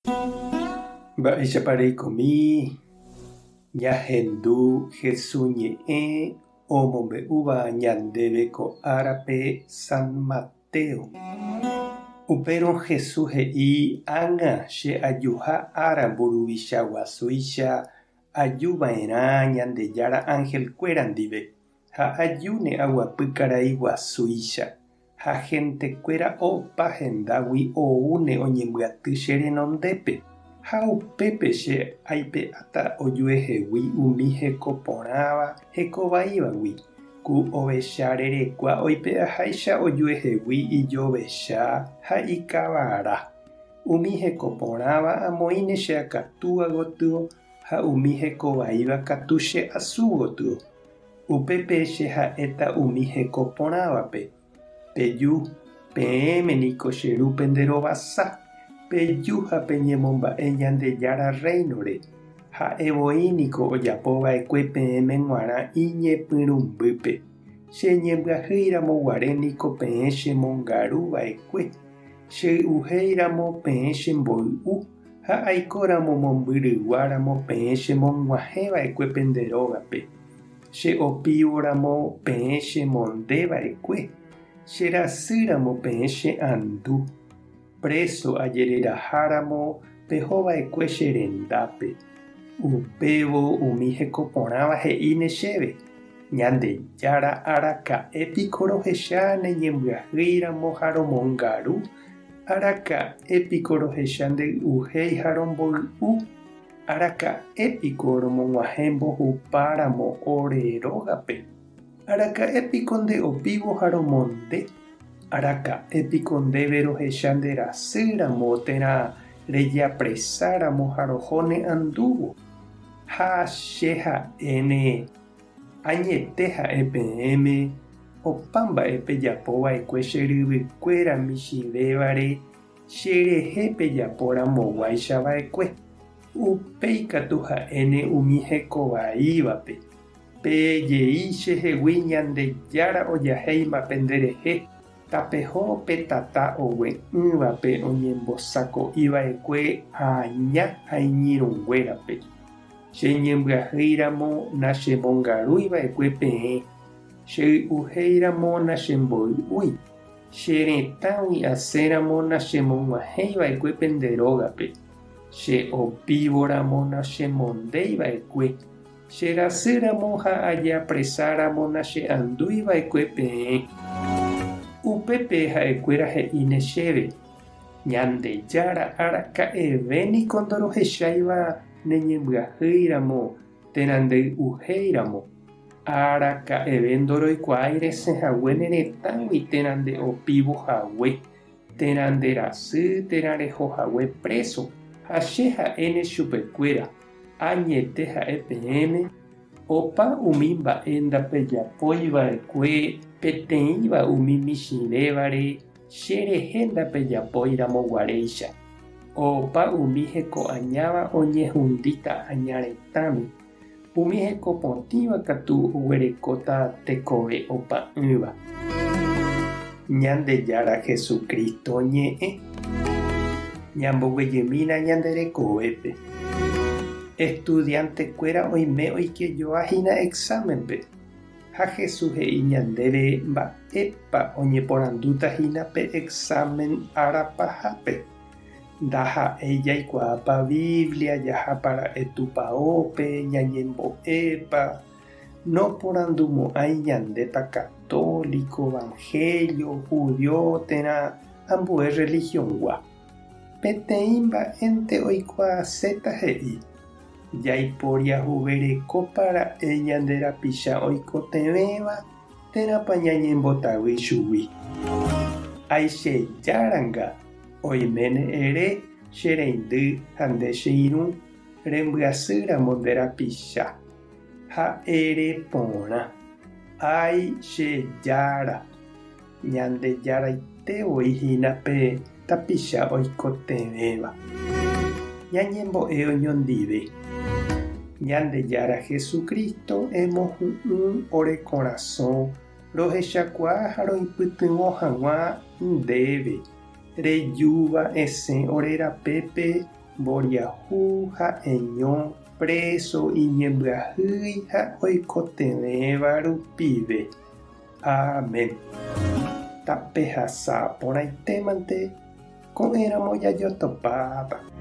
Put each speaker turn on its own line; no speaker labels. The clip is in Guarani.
Mba'éichapa reikomi ñahendu Hesu ñe'ẽ omombe'úva ñandéve ko árape San Mateo. Upérõ Hesu he'i ág̃a che ajuha ára mburuvicha guasúicha aju va'erã Ñandejára ángelkuéra ndive ha ajúne aguapy karai guasúicha. Ha hentekuéra opa hendágui oúne oñembyaty che renondépe, ha upépe che aipe'áta ojuehegui umi heko porãva heko vaívagui, ku ovecha rerekua oipe'aháicha ojuehegui ijovecha ha ikavara. Umi heko porãva amoĩne che akatúa gotyo ha umi heko vaíva katu che asu gotyo. Upépe che ha'éta umi heko porãvape, Peju, peẽme niko che Ru pende rovasa, peju ha peñemomba'e Ñandejára Rréinore, ha'e voi niko ojapo va'ekue peẽme g̃uarã iñepyrũmbýpe. Che ñembyahýi ramo guare niko peẽ chemongaru va'ekue, che y'uhéi ramo peẽ chemboy'u, Ha aiko ramo mombyrygua ramo peẽ che mog̃uahẽ va'ekue pende rógape, che opívo ramo peẽ che monde va'ekue, che rasy ramo peẽ che andu, préso ajereraha ramo peho va'ekue che rendápe. Upévo umi heko porãva he'íne chéve, Ñandejára araka'e piko rohecha ne ñembyahýi ramo ha romongaru? Araka'e piko rohecha nde y'uhéi ha romboy'u? Araka'e piko romog̃uahẽ mbohupa ramo ore rógape? Araka'e piko nde opívo ha romonde? Araka'e piko ndéve rohecha nde rasy ramo térã rejeapresa ramo ha roho ne andúvo? Ha che ha'éne Añete ha'e peẽme, opa mba'e pejapo va'ekue che ryvykuéra michĩvévare che rehe pejapo ramoguáicha va'ekue, upéi katu ha'éne umi heko vaívape, Pejei chehegui Ñandejára ojahéima pende rehe, tapeho pe tata ogue'ỹvape oñembosako'i va'ekue aña ha iñirũnguérape. Che ñembyahýi ramo nachemongarúi va'ekue peẽ, che y'uhéi ramo nachemboy'úi, che retãgui asẽ ramo nachemog̃uahẽi va'ekue pende rógape, che opívo ramo nachemondéi va'ekue, che rasy ramo ha ajeapresa ramo nache'andúi va'ekue peẽ. Upépe ha'ekuéra he'íne chéve, Ñandejára araka'eve niko ndorohecháiva ne ñembyahýi ramo térã nde y'uhéi ramo, araka'eve ndoroikuaái resẽ hague ne retãgui térã nde opívo hague, térã nde rasy térã reho hague préso, ha che ha'éne chupekuéra, Añete ha'e peẽme, opa umi mba'e ndapejapói va'ekue peteĩva umi michĩvévare Che rehe ndapejapói ramo guaréicha, opa umi heko añáva oñehundíta aña retãme, umi heko potĩva katu oguerekóta tekove opa'ỹva. Ñandejára Jesucristo ñe'ẽ. Ñamboguejymína ñande rekovépe. Estudiante-kuéra oime oikejoa hína examen-pe. Ha Jesús he'i ñandéve mba'épa oñeporandúta hína pe examen ára pahápe. Ndaha'éi jaikuaápa Biblia, jahápa ra'e tupaópe, ñañembo'épa, noporandumo'ãi ñandépa católico, evangelio, judío térã ambue religión-gua. Peteĩ mba'énte oikuaaséta he'i, Jaiporiahuverekópa ra'e ñande rapicha oikotevẽva térãpa ñañembotavy chugui? Aichejáranga, oiméne ere che reindy ha nde che irũ rembyasýramo nde rapicha, ha ere porã, Ái che Jára! Ñandejaraite voi hína pe tapicha oikotevẽva. Ñañembo'e oñondive. Ñandejára Jesucristo emohu'ũ ore korasõ rohechakuaa ha roipytyvõ hag̃ua ndéve, rejúva esẽ ore rapépe. Mboriahu, ha'eño, préso, iñembyahýi ha oikotevẽva rupive. Amén. Tapehasa porãitémante ko'ẽramo jajotopáta.